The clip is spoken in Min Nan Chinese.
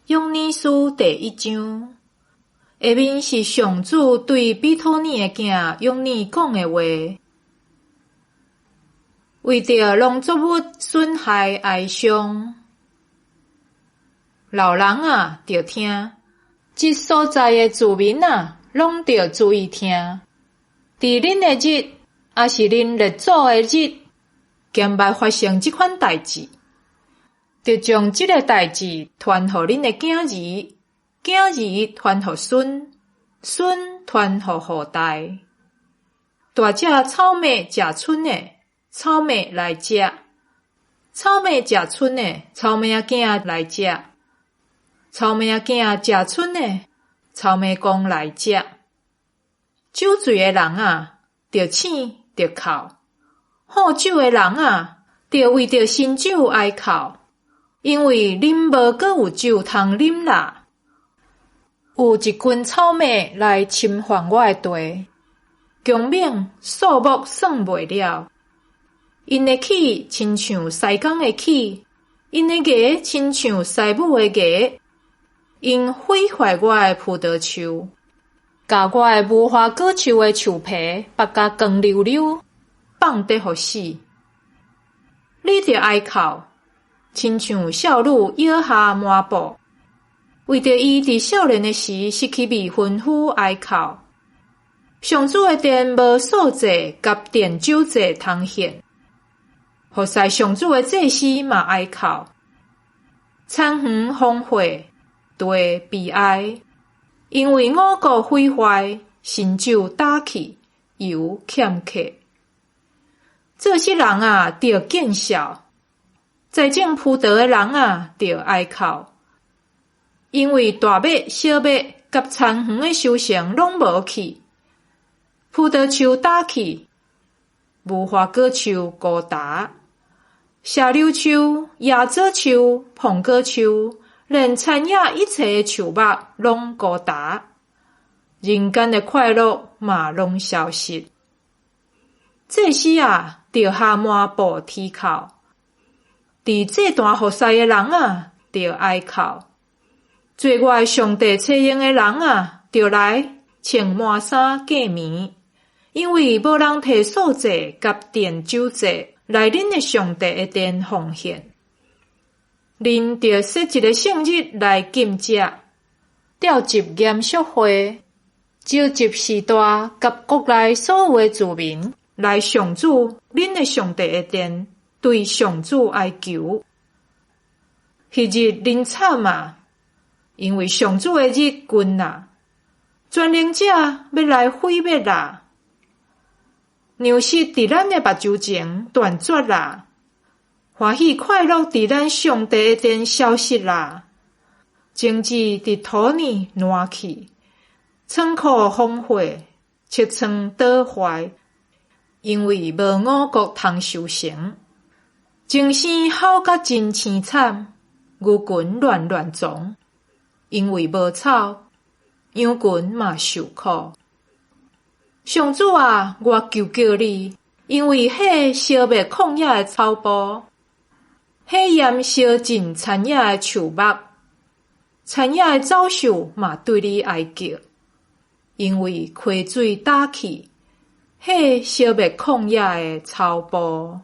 約尼書第一章，下面是上主對彼土耳的囝約尼講的話。為著農作物損害哀傷，老人啊，著聽；這所在的住民啊，攏著注意聽。佇恁的日，抑是恁列祖的日，敢捌發生這款代誌？著將這个代誌傳予恁的囝兒，囝兒傳予孫，孫傳予後代。大隻草麥食春的，草麥來食；草麥食春的，草麥仔囝來食；草麥仔囝食春的，草麥公來食。酒醉的人啊，著醒著哭；好酒的人啊，著為著新酒哀哭。因為恁無閣有酒通啉啦。有一群草麥來侵犯我的地，強猛數目算袂了。𪜶的齒親像師公的齒，𪜶的牙親像師母的牙。𪜶毀壞我的葡萄樹，共我的無花果樹的樹皮剝甲光溜溜，放得予死。你著哀哭，親像少女搖下麻布，為著伊佇少年的時失去未婚夫哀哭。上主的殿無素祭佮奠酒祭通獻，服侍上主的祭司嘛哀哭。田園荒廢，地悲哀，因為五穀毀壞，新酒焦去，油欠缺。做穡人啊，著見笑；栽種葡萄的人啊，著哀哭，因為大麥、小麥佮田園的收成攏無去，葡萄樹焦去，無花果樹孤焦，石榴樹、椰子樹、蘋果樹，連田野一切的樹木攏孤焦，人間的快樂嘛攏消失。祭司啊，著下麻布啼哭；佇祭壇服侍的人啊，著哀哭；做我的上帝揣用的人啊，著來穿麻衫過暝，因為無人提素祭佮奠酒祭來恁的上帝的殿奉獻。恁著設一个聖日來禁食，召集嚴肅會，召集士大佮國內所有的住民來上主恁的上帝的殿，對上主哀求。彼日恁慘啊！因為上主的日近啦，全能者欲來毀滅啦。糧食佇咱的目睭前斷絕啦，歡喜快樂佇咱上帝的殿消失啦。種子佇土裡爛去，倉庫荒廢，尺倉倒壞，因為無五穀通收成。鐘聲吼甲真凄慘，牛群亂亂傱，因為無草，羊群嘛受苦。上主啊，我求叫你，因為火燒滅曠野的草埔，火焰燒盡田野的樹木，田野的走獸嘛對你哀叫，因為溪水焦去，火燒滅曠野的草埔。